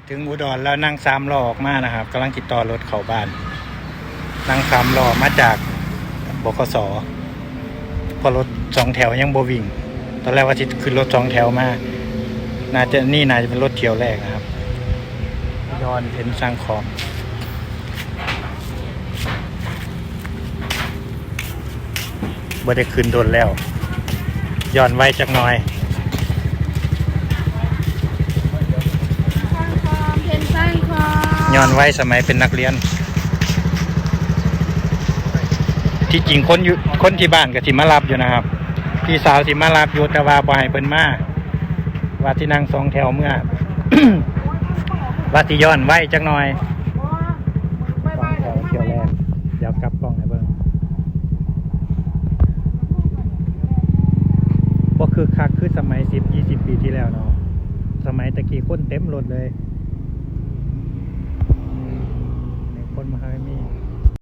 ເຖິງອຸດອນແລ້ວ ນັ່ງສາມລໍ້ອອກມານະຄັບ ກຳລັງຊິຕໍ່ລົດເຂົ້າບ້ານ. ນັ່ງສາມລໍ້ມາຈາກ ບຂສ ເພາະລົດສອງແຖວຍັງບໍ່ວິ່ງ. ຕອນແລກວ່າຊິຂຶ້ນລົດສອງແຖວມາ ໜ້າຈະ ນີ້ໜ້າຈະເປັນລົດຖ້ຽວແລກນະຄັບ. ຍ້ອນເປັນສັງຂອງ ບໍ່ໄດ້ຂຶ້ນດົນແລ້ວ ຍ້ອນໄວຈັກໜ່ອຍ. ຍ້ອນໄວສະໄໝເປັນນັກຮຽນ. ທີ່ຈິງຄົນຢູ່ ຄົນທີ່ບ້ານກໍຊິມາຮັບຢູ່ນະຄັບ ພີ່ສາວຊິມາຮັບຢູ່ ແຕ່ວ່າບໍ່ໃຫ້ເພິ່ນມາ ວ່າຊິນັ່ງສອງແຖວເມືອ ວ່າຊິຍ້ອນໄວຈັກໜ່ອຍ. ສອງແຖວຖ້ຽວແລກ ດຽວກັບກ້ອງໃຫ້ເບິ່ງ. ບໍ່ຄຶກຄັກຄືສະໄໝສິບ ຍີ່ສິບປີທີ່ແລ້ວເນາະ. ສະໄໝແຕ່ກີ້ຄົນເຕັມລົດເລີຍ. ອືມ ນີ້ຄົນບໍ່ຄ່ອຍມີ.